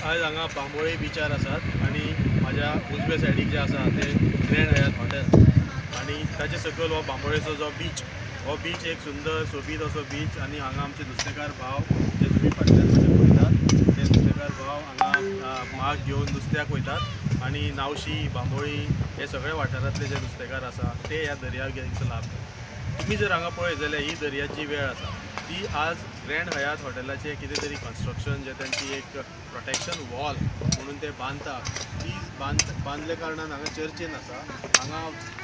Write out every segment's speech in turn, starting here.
आयज हांगा बांबोळे बिचार आसात आनी म्हाज्या उजव्या सायडीक जे आसा ते ग्रँड हयात हॉटेल आनी ताचे सकयल हो बांबोळेचो जो बीच, हो बीच एक सुंदर सोबीत असो बीच. आनी हांगा आमचे नुस्तेकार भाव जे तुमी फाटल्यान म्हजे पळयतात ते नुस्तेकार भाव हांगा माग घेवन नुस्त्याक वयतात आनी नावशी, बांबोळी हे सगळे वाठारांतले जे नुस्तेकार आसा ते ह्या दर्यादेगेचो लाभ घेतात. तुमी जर हांगा पळयत जाल्यार ही दर्याची वेळ आसा ती आज ग्रँड हयात हॉटेलाचें कितें तरी कन्स्ट्रक्शन जे तांची एक प्रोटेक्शन वॉल म्हणून ते बांदता ती बांदल्या कारणान हांगा चर्चेन आसा. हांगा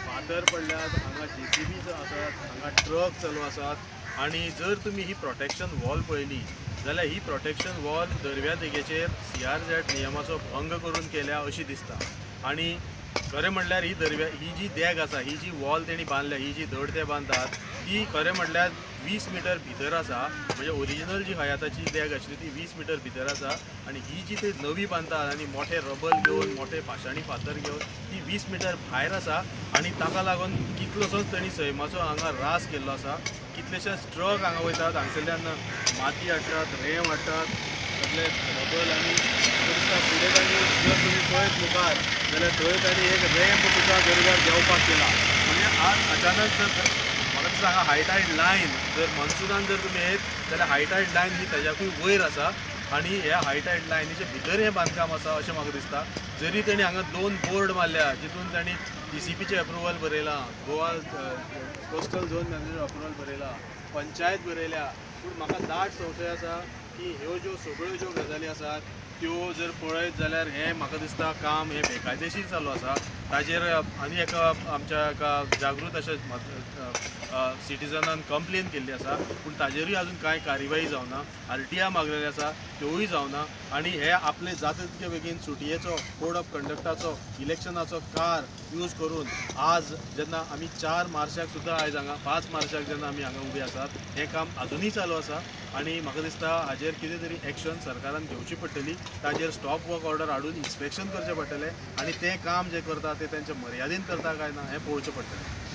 फातर पडल्यात, हांगा JCBs आसात, हांगा ट्रक चालू आसात. आनी जर तुमी ही प्रोटेक्शन वॉल पळयली जाल्यार ही प्रोटेक्शन वॉल दर्यादेगेचेर CRZ नियमाचो भंग करून केल्या अशी दिसता. आनी खरें म्हणल्यार ही ही जी देग आसा, ही जी वॉल तेणी बांदल्या, ही जी धड ते बांदतात ती खरें म्हणल्यार 20 मिटर भितर आसा. म्हणजे ओरिजिनल जी हयाताची देग आशिल्ली ती 20 मिटर भितर आसा आनी ही जी ते नवी बांदतात आनी मोठे रबल घेवन, मोठे पाशाणी फातर घेवन ती 20 मिटर भायर आसा. आनी ताका लागून कितलोसोच तेणी सैमाचो हांगा रास केल्लो आसा. कितलेशेच ट्रक हांगा वयतात, हांगसरल्यान माती हाडटात, रेंव हाडटात, सगळे रबल. आनी म्हाका दिसता फुडें तांणी जर तुमी पळयत मुखार जाल्यार थंय तांणी एक रॅम्प सुद्दां दर्यार देंवपाक केला. म्हणजे आज अचानक जर म्हाका दिसता हांगा हाय टायड लायन जर मॉन्सुनान जर तुमी येत जाल्यार हाय टायड लायन ही ताज्याकूय वयर आसा आनी ह्या हाय टायड लायनीच्या भितर हें बांदकाम आसा अशें म्हाका दिसता. जरी तेणी हांगा 2 बोर्ड मारल्या जितून तांणी DCPचें अप्रुवल बरयलां, Goa coastal zone manager approval बरयलां, पंचायत बरयल्या, पूण म्हाका दाट संशय आसा की ह्यो ज्यो सगळ्यो ज्यो गजाली आसात त्यो जर पळयत जाल्यार हें म्हाका दिसता काम हें बेकायदेशीर चालू आसा. ताजेर आनी एका आमच्या एका जागृत अशा सिटीजनान कंप्लेन केल्ली आसा, पूण ताजेरूय अजून कांय कार्यवाही जावना. RTI मागलेली आसा त्योय जावना. आनी हे आपले जाता तितके बेगीन सुटयेचो, कोड ऑफ कंडक्टाचो, इलेक्शनाचो कार यूज करून आज जेन्ना आमी 4 मार्चाक सुद्दां आयज हांगा 5 मार्चाक जेन्ना आमी हांगा उबे आसात हें काम अजुनूय चालू आसा. आनी म्हाका दिसता हाजेर कितें तरी एक्शन सरकारान घेवची पडटली. ताजेर स्टॉप वर्क ऑर्डर हाडून इन्स्पेक्शन करचें पडटलें आनी तें काम जें करता तें तेंच्या मर्यादेन करता काय ना हें पळोवचें पडटलें.